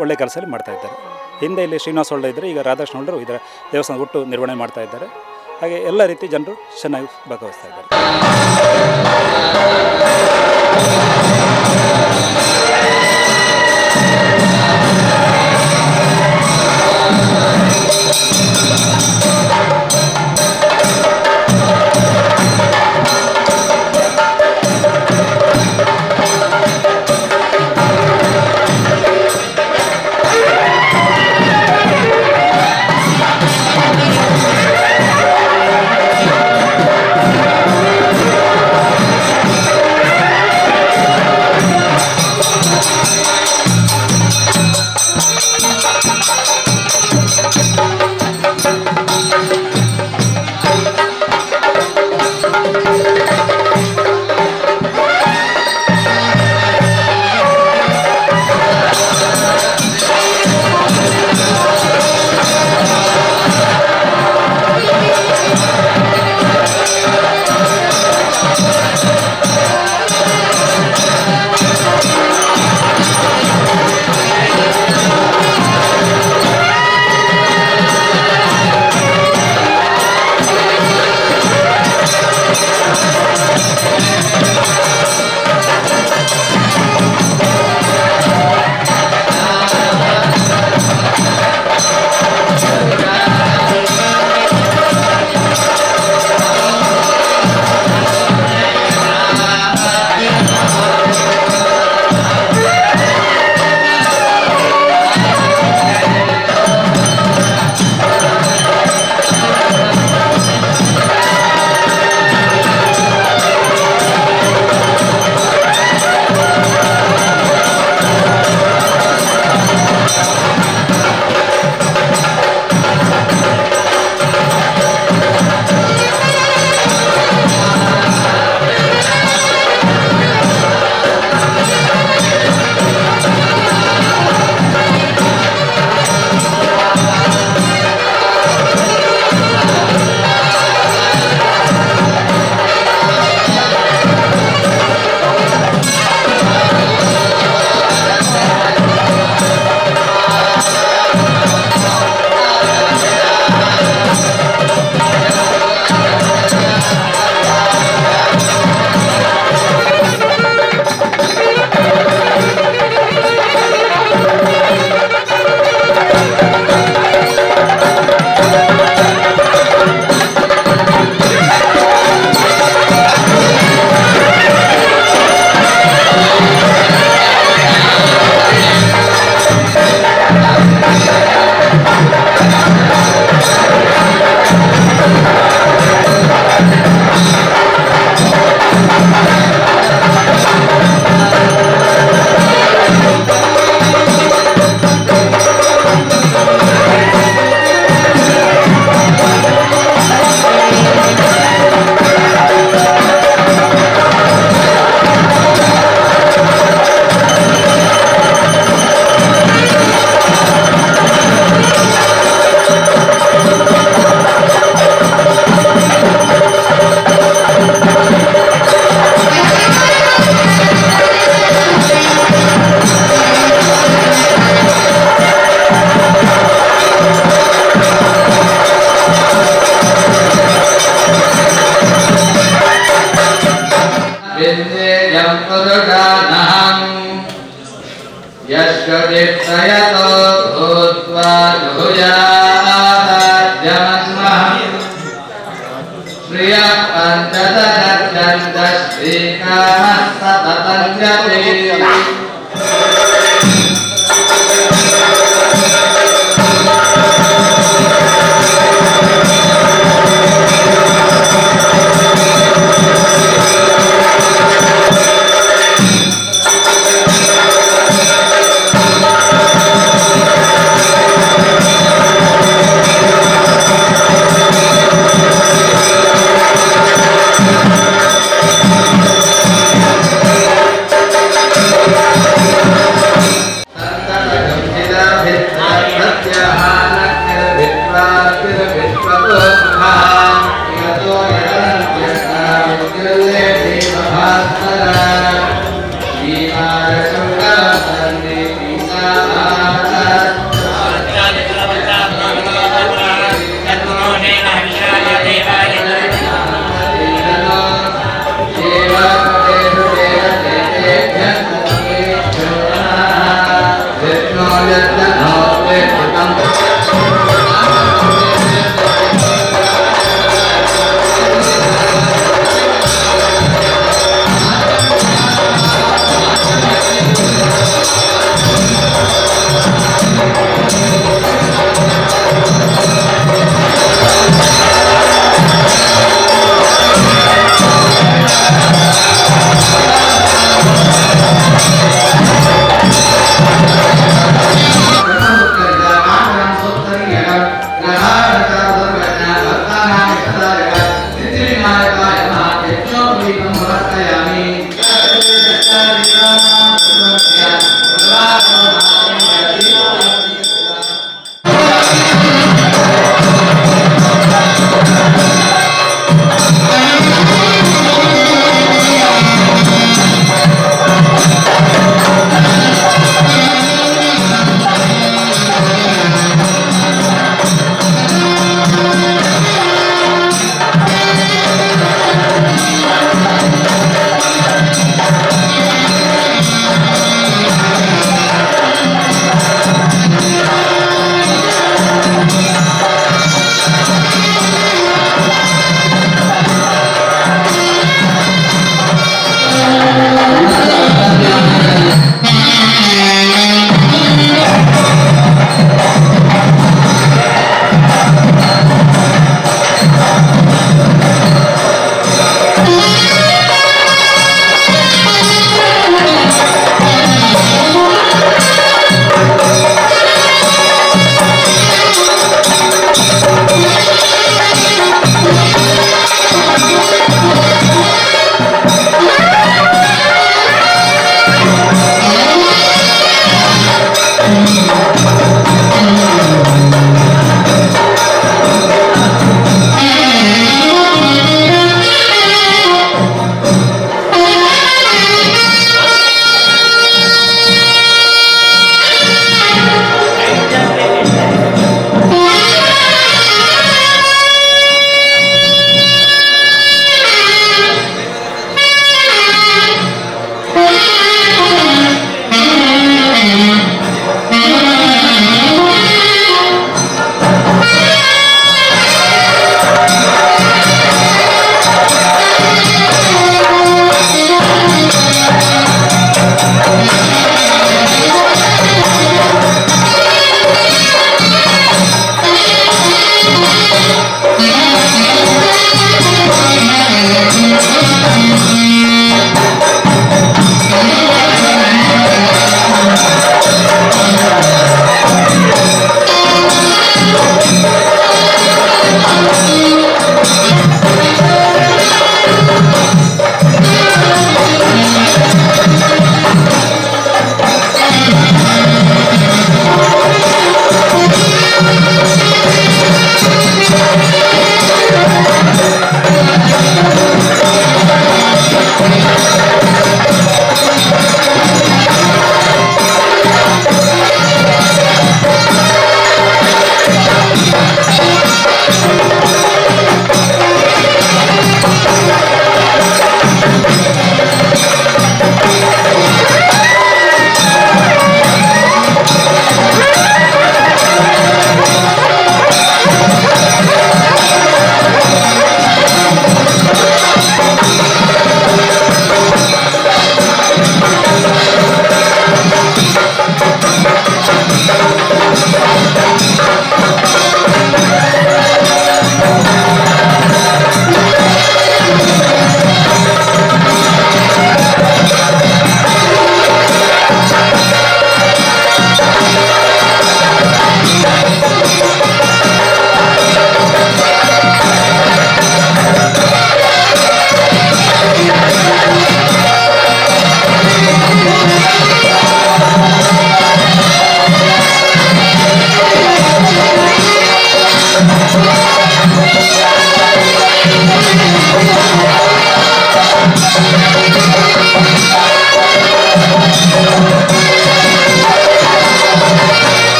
ಒಳ್ಳೆಯ ಕೆಲಸದಲ್ಲಿ ಮಾಡ್ತಾಯಿದ್ದಾರೆ. ಹಿಂದೆ ಇಲ್ಲಿ ಶ್ರೀನಿವಾಸ ಹೊಳ್ಳ ಇದ್ದರೆ ಈಗ ರಾಧಾಕೃಷ್ಣ ಹೊಳ್ಳರು ಇದರ ದೇವಸ್ಥಾನ ಒಟ್ಟು ನಿರ್ವಹಣೆ ಮಾಡ್ತಾ ಇದ್ದಾರೆ. ಹಾಗೆ ಎಲ್ಲ ರೀತಿ ಜನರು ಚೆನ್ನಾಗಿ ಭಾಗವಹಿಸ್ತಾ ಇದ್ದಾರೆ.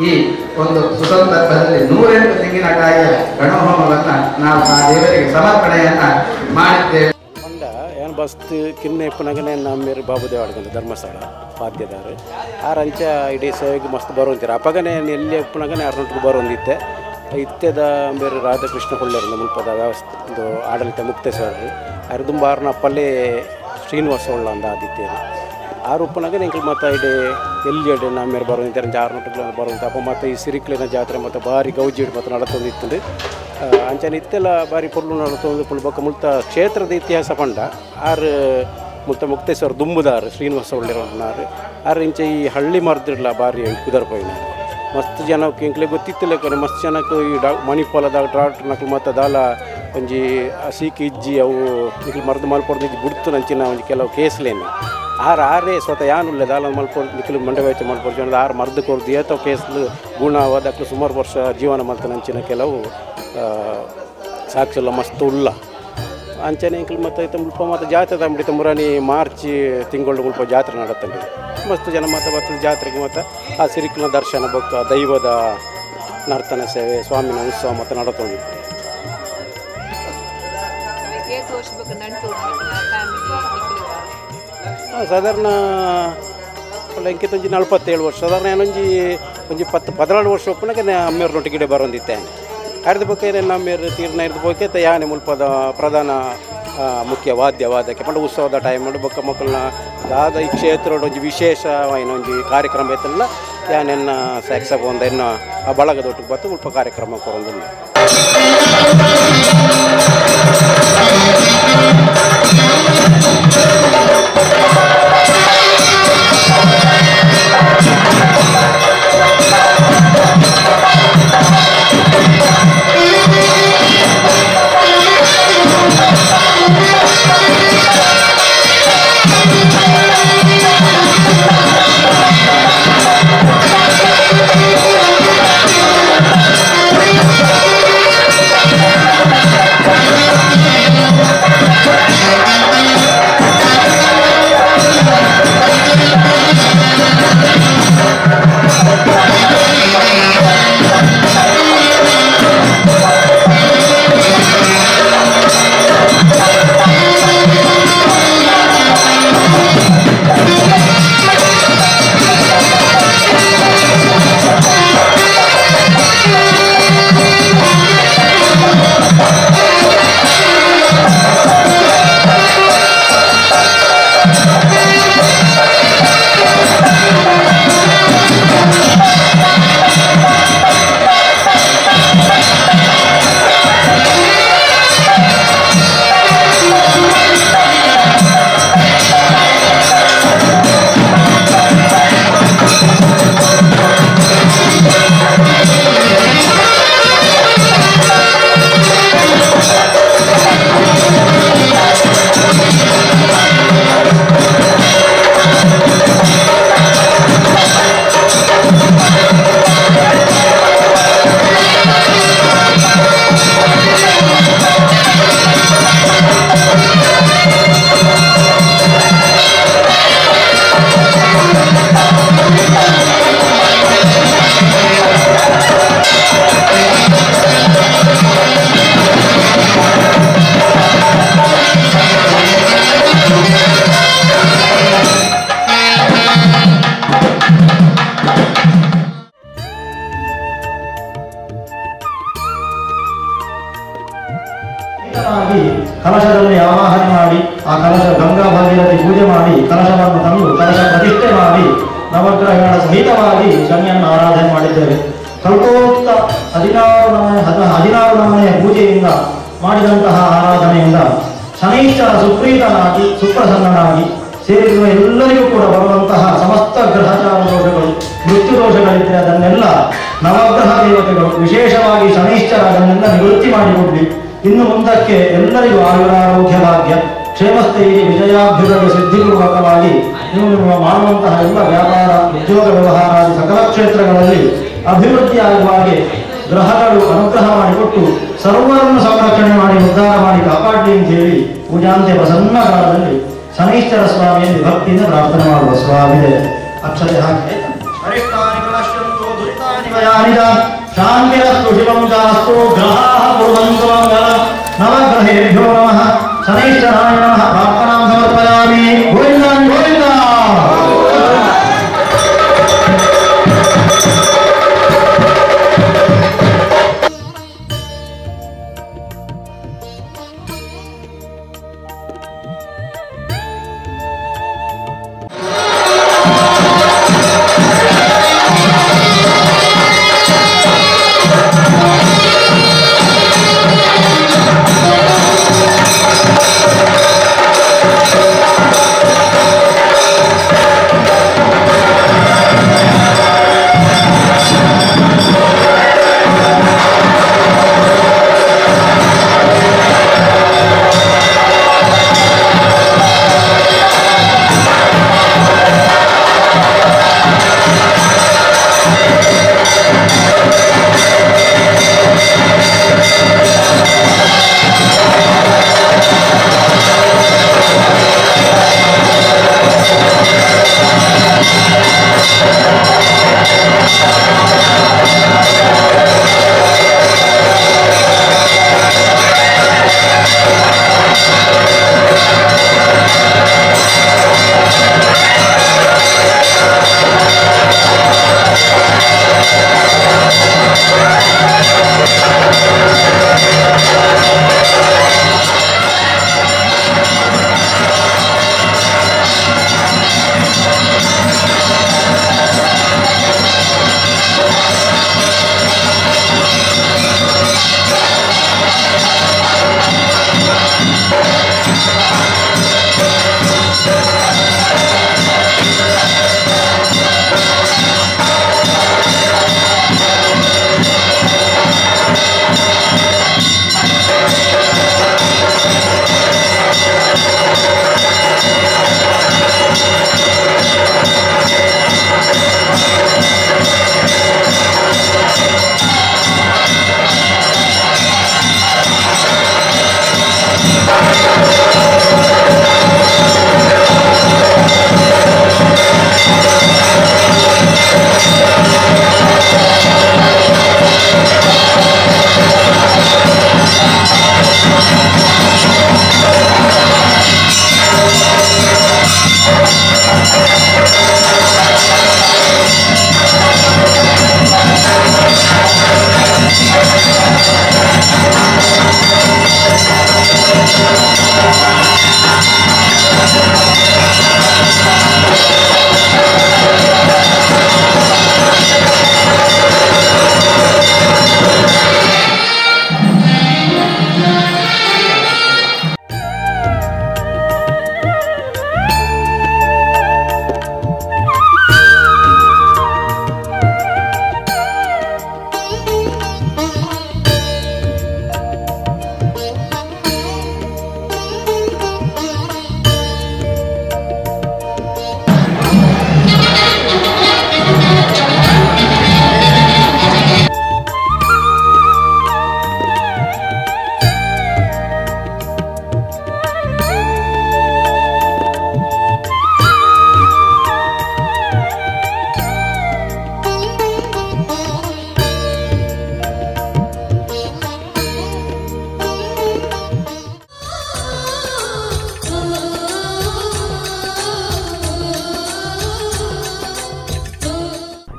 ಈ ಒಂದು ಸುಸಂದರ್ಭದಲ್ಲಿ 108 ತೆಂಗಿನಕಾಯಿಯ ಗಣಹೋಮವನ್ನು ನಾವು ಆ ದೇವರಿಗೆ ಸಮರ್ಪಣೆಯನ್ನ ಮಾಡಿದ್ದೇವೆ. ಪಂಡ ಏನು ಬಸ್ ಕಿನ್ನೆ ಇಪ್ಪನಾಗನೆ ನಮ್ಮ ಬಾಬು ದೇವಾಡ್ಕೊಂಡು ಧರ್ಮಸ್ಥಳ ಪಾದ್ಯದಾರು ಆರಂಚ ಇಡೀ ಸೇವೆಗೆ ಮಸ್ತ್ ಬರೋಂತೀರ ಅಪ್ಪಗನೇ ಎಲ್ಲಿ ಇಪ್ಪನಾಗನೆ ಆರ್ನೊಟ್ಟಿಗೆ ಬರೋಂದಿತ್ತೆ ಇತ್ತೆದ ಬೇರೆ ರಾಧಾಕೃಷ್ಣ ಕೊಳ್ಳೇರು ಮುಲ್ಪದ ವ್ಯವಸ್ಥೆ ಒಂದು ಆಡಳಿತ ಮುಕ್ತೇಶ್ವರರು ಅರ್ದುಂಬಾರನಪ್ಪಲ್ಲಿ ಶ್ರೀನಿವಾಸ ಒಳ್ಳ ಅಂದ ಆದಿತ್ಯರು ಆರು ಉಪ್ಪನಾಗ ಎಂಕಲ್ ಮತ್ತು ಇಡೆ ಎಲ್ಲಿ ಎಡೆ ನಮ್ಮೇರು ಬರೋದು ಆರು ಬರೋದು ಅಪ್ಪ ಮತ್ತು ಈ ಸಿರಿಕ್ಲಿನ ಜಾತ್ರೆ ಮತ್ತು ಭಾರಿ ಗೌಜಿ ಮತ್ತು ನಡತೊಂದಿತ್ತು ಅಂಚನೆ ಇತ್ತೆಲ್ಲ ಭಾರಿ ಪೊರ್ಲು ನಡತೊಂದು ಪುಲ್ ಬೊಕ್ಕ ಮುಲ್ತ ಕ್ಷೇತ್ರದ ಇತಿಹಾಸ ಪಂಡ ಆರು ಮುಲ್ತ ಮುಕ್ತೇಶ್ವರ ದುಂಬುದಾರು ಶ್ರೀನಿವಾಸ ಒಳ್ಳೆಯವ್ರನ್ನಾರು ಆರು ಇಂಚೆ ಈ ಹಳ್ಳಿ ಮರ್ದಿರ್ಲ ಭಾರಿ ಕುದರ್ಪೋಯಿನ ಮಸ್ತ್ ಜನಕ್ಕೆ ಎಂಕ್ಲೆ ಗೊತ್ತಿತ್ತಿಲ್ಲ ಕೊನೆ ಮಸ್ತ್ ಜನಕ್ಕೆ ಈ ಮಣಿಪಾಲದ ಡಾಕ್ಟ್ರ್ ಮತ್ತು ದಾಲ ಒಂಜಿ ಸೀಕ್ ಇಜ್ಜಿ ಅವು ನಿಕ್ಲು ಮರ್ದು ಮಲ್ಪೊಡ್ದು ಇಜ್ಜಿ ಬುಡ್ತು ನಂಚಿನ ಒಂಜಿ ಕೆಲವು ಕೇಸ್ಲೇನು ಆರು ಆರೇ ಸ್ವತಃ ಯಾನುಲ್ಲ ದಾಲ ಮಲ್ಪೊಡ್ ನಿಕ್ಲು ಮಂಡೆ ವೆಚ್ಚ ಮಲ್ಪೊಡ್ದು ಆರು ಮರ್ದು ಕೊರ್ದು ಏತೋ ಕೇಸ್ಲು ಗುಣ ಅವದಕ್ಲು ಸುಮಾರು ವರ್ಷ ಜೀವನ ಮಲ್ತ ನಂಚಿನ ಕೆಲವು ಸಾಕ್ಷಿಲ್ಲ ಮಸ್ತ್ ಉಲ್ಲ ಅಂಚನೆ ಎಂಕ್ಲು ಮತ್ತು ಇತ್ತ ಮುಲ್ಪ ಮತ್ತು ಜಾತ್ರೆ ತಂಬಿಡಿತ ಮುರಾನಿ ಮಾರ್ಚ್ ತಿಂಗಳು ಮುಲ್ಪ ಜಾತ್ರೆ ನಡತ್ತಂడి ಮಸ್ತ್ ಜನ ಮತ್ತು ಬರ್ತದೆ ಜಾತ್ರೆಗೆ ಮತ್ತು ಆ ಸಿರಿಕ್ಲಿನ ದರ್ಶನ ಬೊಕ್ಕ ದೈವದ ನರ್ತನ ಸೇವೆ ಸ್ವಾಮಿನ ಉತ್ಸವ ಮತ್ತು ನಡತೊಂದಿತ್ತು. ಸಾಧಾರಣ ಎಂಕಿತೊಂಜಿ 47 ವರ್ಷ ಸಾಧಾರಣ ಏನೊಂಜಿ ಒಂಜಿ 10 14 ವರ್ಷ ಒಪ್ಪನಾಗ ಅಮ್ಮೇರು ಗಿಡ ಬರೊಂದಿತ್ತೇನೆ ಅರ್ಧ ಬೊಕ್ಕ ನಮ್ಮೇರು ತೀರ್ನ ಇರ್ದು ಬೋಕೆ ಯಾನೆ ಮುಲ್ಪದ ಪ್ರಧಾನ ಮುಖ್ಯ ವಾದ್ಯವಾದಕ್ಕೆ ಪಂಡ ಉತ್ಸವದ ಟೈಮ್ ಬೊಕ್ಕ ಮಕ್ಕಳನ್ನ ದಾದ ಈ ಕ್ಷೇತ್ರದ ಒಂಜಿ ವಿಶೇಷ ಒಂಜಿ ಕಾರ್ಯಕ್ರಮ ಐತಲ್ಲ ಯಾನೆನ್ನ ಸ್ಯಾಕ್ಸಫೋನ್ ಎನ್ನ ಆ ಬಳಗದೊಟ್ಟಿಗೆ ಬತ್ತು ಮುಲ್ಪ ಕಾರ್ಯಕ್ರಮ ಕೊರೊಂದಿಲ್ಲ. ಕಲಶದಲ್ಲಿ ಆವಾಹನೆ ಮಾಡಿ ಆ ಕಲಶ ಗಂಗಾ ಭಾಗೀರಥಿ ಪೂಜೆ ಮಾಡಿ ಕಲಶವನ್ನು ತಂದು ಕಲಶ ಪ್ರತಿಷ್ಠೆ ಮಾಡಿ ನವಗ್ರಹಗಳ ಸಹಿತವಾಗಿ ಶನಿಯನ್ನು ಆರಾಧನೆ ಮಾಡಿದ್ದೇವೆ. ಕಲ್ಪೋಕ್ತ 16 ನಮನೆಯ ಪೂಜೆಯಿಂದ ಮಾಡಿದಂತಹ ಆರಾಧನೆಯಿಂದ ಶನೈಶ್ಚರ ಸುಪ್ರೀತನಾಗಿ ಸುಪ್ರಸನ್ನನಾಗಿ ಸೇರಿರುವ ಎಲ್ಲರಿಗೂ ಕೂಡ ಬರುವಂತಹ ಸಮಸ್ತ ಗ್ರಹಚಾರ ದೋಷಗಳು, ಮೃತ್ಯು ದೋಷಗಳಿದ್ದರೆ ಅದನ್ನೆಲ್ಲ ನವಗ್ರಹ ದೇವತೆಗಳು ವಿಶೇಷವಾಗಿ ಶನೈಶ್ಚರ ಅದನ್ನೆಲ್ಲ ನಿವೃತ್ತಿ ಮಾಡಿಕೊಡ್ಲಿ. ಇನ್ನು ಮುಂದಕ್ಕೆ ಎಲ್ಲರಿಗೂ ಆಯುರಾರೋಗ್ಯ ಭಾಗ್ಯ ಕ್ಷೇಮಸ್ಥೈರ್ಯ ವಿಜಯಾಭ್ಯುದಯ ಸಿದ್ಧಿಪೂರ್ವಕವಾಗಿ ನೀವು ನಿಮ್ಮ ಮಾಡುವಂತಹ ಎಲ್ಲ ವ್ಯಾಪಾರ ಉದ್ಯೋಗ ವ್ಯವಹಾರಾದಿ ಸಕಲ ಕ್ಷೇತ್ರಗಳಲ್ಲಿ ಅಭಿವೃದ್ಧಿಯಾಗುವ ಹಾಗೆ ಗ್ರಹಗಳು ಅನುಗ್ರಹ ಮಾಡಿಕೊಟ್ಟು ಸರ್ವರನ್ನು ಸಂರಕ್ಷಣೆ ಮಾಡಿ ಉದ್ಧಾರ ಮಾಡಿ ಕಾಪಾಡಲಿ ಅಂತ ಹೇಳಿ ಪೂಜಾಂತ್ಯ ಪ್ರಸನ್ನ ಕಾಲದಲ್ಲಿ ಶನೈಶ್ಚರ ಸ್ವಾಮಿಯಲ್ಲಿ ಭಕ್ತಿಯಿಂದ ಪ್ರಾರ್ಥನೆ ಮಾಡುವ ಸ್ವಾಮಿ ಅಕ್ಷತೆ ಹಾಕಿ ಶಾಂತಿರಸ್ತು ಶಿವಂ ಚಾಸ್ತು ಗ್ರಹಾಃ ಕುರ್ವಂತು ಮಂಗಲಂ ನವಗ್ರಹೇಭ್ಯೋ ನಮಃ ಶನೈಶ್ಚರಾಯ ನಮಃ ಪ್ರಾರ್ಥನಾಂ ಸಮರ್ಪಯಾಮಿ. ಗೋವಿಂದ ಗೋವಿಂದ.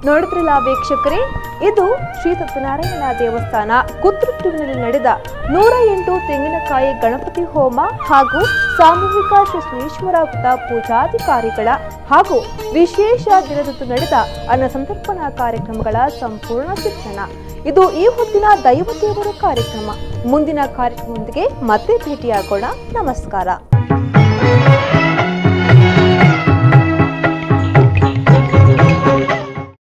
ನೋಡಿದ್ರಲ್ಲ ವೀಕ್ಷಕರೇ, ಇದು ಶ್ರೀ ಸತ್ಯನಾರಾಯಣ ದೇವಸ್ಥಾನ ಕುತ್ರೊಟ್ಟುವಿನಲ್ಲಿ ನಡೆದ 108 ತೆಂಗಿನಕಾಯಿ ಗಣಪತಿ ಹೋಮ ಹಾಗೂ ಸಾಮೂಹಿಕ ಶ್ರೀ ಶನೀಶ್ವರ ವ್ರತ ಪೂಜಾಧಿಕಾರಿಗಳ ಹಾಗೂ ವಿಶೇಷ ದಿನದಂದು ನಡೆದ ಅನ್ನ ಸಂತರ್ಪಣಾ ಕಾರ್ಯಕ್ರಮಗಳ ಸಂಪೂರ್ಣ ಚಿತ್ರಣ. ಇದು ಈ ಹೊತ್ತಿನ ದೈವದೇವರು ಕಾರ್ಯಕ್ರಮ. ಮುಂದಿನ ಕಾರ್ಯಕ್ರಮದೊಂದಿಗೆ ಮತ್ತೆ ಭೇಟಿಯಾಗೋಣ. ನಮಸ್ಕಾರ.